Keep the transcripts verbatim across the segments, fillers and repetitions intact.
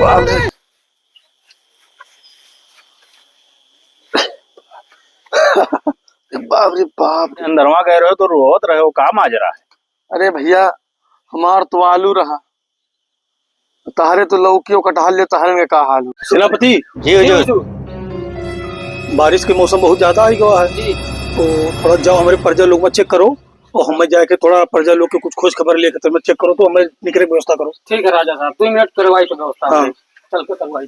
बाप रे। बाप रे बाप। अंदरवा गए रहो तो रोवत रहे हो, का माजरा है? अरे भैया, हमार तो आलू रहा, तहरे तो लौकी और कटहल ले, तहरे में का हाल हो? सेनापति। जी हुजूर। बारिश के मौसम बहुत ज्यादा आई गवा है। जी। तो थोड़ा जाओ, हमरे प्रजा लोग में चेक करो और हमें जाके थोड़ा प्रजा लोग के कुछ खोज खबर लेके तो हमें चेक करो, तो हमें निकले व्यवस्था करो। ठीक है राजा साहब, दो मिनट करवाई तो व्यवस्था हाँ। हमने। चल के करवाई।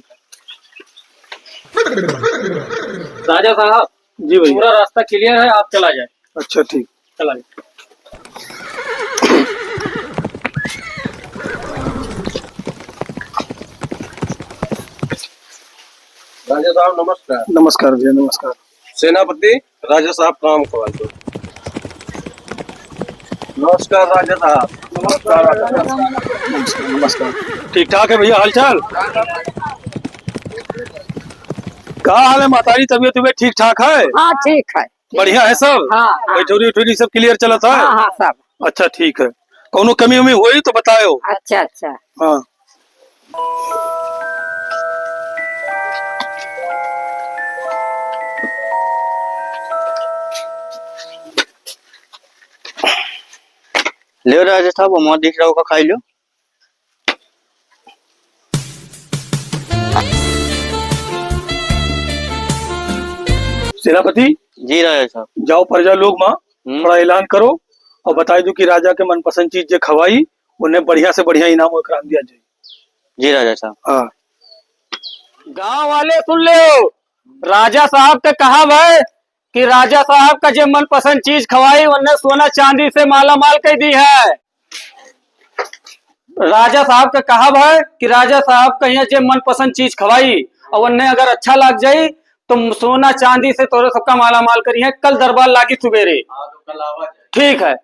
राजा साहब, जी भैया। पूरा रास्ता क्लियर है, आप चला जाए। अच्छा, ठीक। चला जाए। राजा साहब, नमस्कार। नमस्कार भैया, नमस्कार। सेनापति, राजा साहब, प्रणाम करवा दो। नमस्कार राजा साहब। नमस्कार, नमस्कार। ठीक ठाक है भैया, हालचाल? का हाल है महतारी, तबीयत, तबीयत ठीक ठाक है? हाँ, ठीक है। बढ़िया है सब? हाँ, हाँ। बैठौरी उठौरी सब क्लियर चलत है? हाँ, हाँ, सब। अच्छा, ठीक है। कौनो कमी उमी होई तो बतायो। अच्छा, अच्छा। हाँ। लेव राजा साहब, अमवा दिख रहा होगा, खाई लो। सेनापति। जी राजा साहब। जाओ प्रजा लोग मा हम्म। थोड़ा ऐलान करो और बताई दो कि राजा के मनपसंद चीज जे खवाई, उन्हें बढ़िया से बढ़िया इनाम और इकराम दिया जाए। जी राजा साहब। हाँ। गाँव वाले सुन लेव, राजा साहब के कहब है कि राजा साहब का जे मनपसंद चीज खवाई, उन्हें सोना चांदी से मालामाल कइ दिहे। राजा साहब के कहब है कि राजा साहब कहिया जे मनपसंद चीज खवाई और उन्हें अगर अच्छा लाग जाई तो सोना चांदी से तोरे सबका मालामाल करिहे। कल दरबार लागी सुबेरे। ठीक है।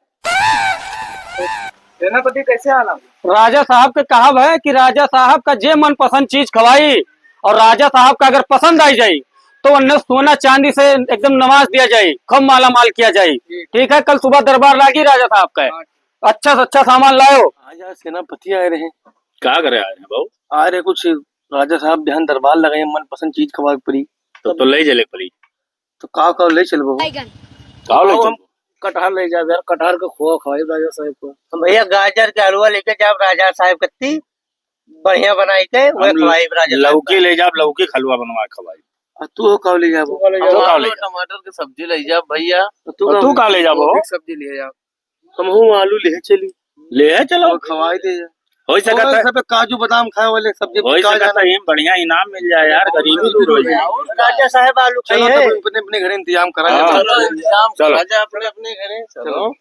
सेनापति कैसे आना? राजा साहब के कहब है कि राजा साहब का जे मनपसंद चीज खवाई और राजा साहब का अगर पसंद आई जाई तो उन्हें सोना चांदी से एकदम नवाज दिया जाई, खूब मालामाल किया जाई। ठीक। ठीक है, कल सुबह दरबार लागी राजा साहब का। हाँ। अच्छा से अच्छा सामान लायो। आज, आज सेनापति आए रहे। का करे आए रहे बाबू? आए रहे कुछ राजा साहब बिहान दरबार लगाई, मनपसंद चीज खवाए के पड़ी। तो, तो ले चले पड़ी। तो का, का ले चलबो? बैगन। का ले बाबू, हम चलबो? कटहर ले जाब यार, कटहर के खोआ खवाई राजा साहब को। हम भैया गाजर के हलवा लेके जाब राजा साहब कत्ती, बढ़िया बनाई के, वह हम खवाई राजा साहब लौकी का। ले जाब, लौकी के हलवा बनवा के खवाई। आ तू हो का ले जाबो? तू का ले जाबो? तू का ले आलू जाबो? टमाटर के सब्जी ले जाब भैया। तू और का तू ले का ले जाबो? गोभी के सब्जी ले जाब। हमहू आलू लेहे चली। लेहे चलो। और खवाई दे जा। होइ सकत है। सब काजू बादाम खाए वाले सब्जी होइ सकत है, बढ़िया इनाम मिल जाए यार, गरीबी दूर हो जाए। और राजा साहब आलू चलो, खाइए। तब अपने, अपने घरे इंतजाम करा जाए। हाँ। चलो, इंतजाम चलो। करा जाए अपने, अपने घरे। चलो।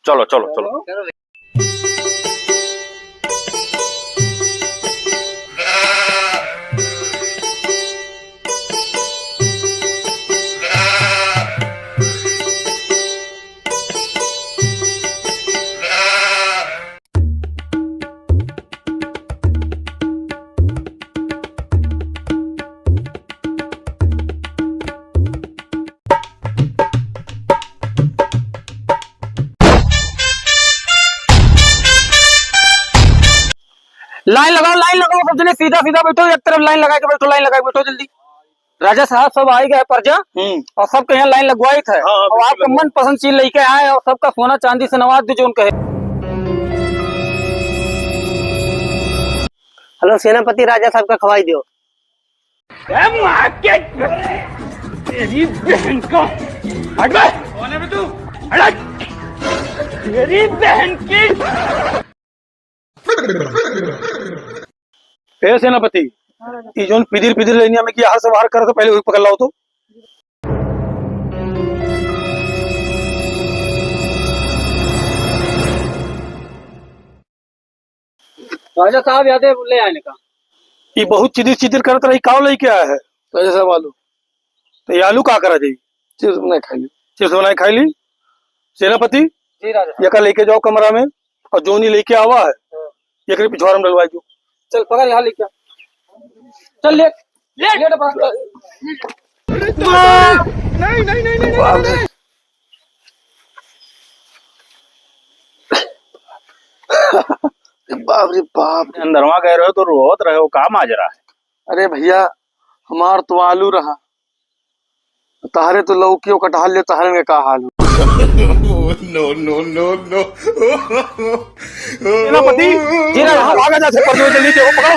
चलो, चलो, चलो। लाइन लगाओ, लाइन लगाओ, सब जने सीधा सीधा बैठो, एक तरफ लाइन लगा के बैठो, लाइन लगा के बैठो जल्दी। राजा साहब सब आइ गए प्रजा, हम्म। और सबके यहाँ लाइन लगवाइत है। हाँ, हाँ, और बिल्कुल आपका लगवाओ। मनपसंद चीज लेके आए और सबका सोना चांदी से नवाज दो जो उनके है। हेलो, सेनापति राजा साहब का खवाई दियो। ए, मार के तेरी बहन को। हट बे। कौन है बे तू? हट। तेरी बहन की। ए सेनापति, ई जौन पिदिर पिदिर लेनिया में कि हर से बाहर कर तो पहले वही पकड़ लाओ तो। राजा साहब, यादे ले आने का। ई बहुत चिदिर चिदिर करत रही, काव लेके आया है? राजा साहब, आलू। तो ये आलू का करा जाई? चिप्स बनाए खाई ली। चिप्स बनाए खाई ली। सेनापति, जी राजा साहब। यका लेके जाओ कमरा में और जोनी लेके आवा है, हाँ। एकरे पिछवाड़ा में डलवाई दो। चल, पकड़, यहाँ लेके आ। चल, ले, ले, ले, पकड़। नहीं, नहीं, नहीं, नहीं, नहीं, नहीं। बाप रे बाप। अंदरवा गए रहो तो रोवत रहे हो, का माजरा है? अरे भइया, हमार तो आलू रहा, तहरे तो लौकियो कटहल ले, तहरे में का हाल हो? No, no, no, no। सेनापति, जीरा यहाँ भागा जा, से परजो जल्दी से, वो पकड़ो।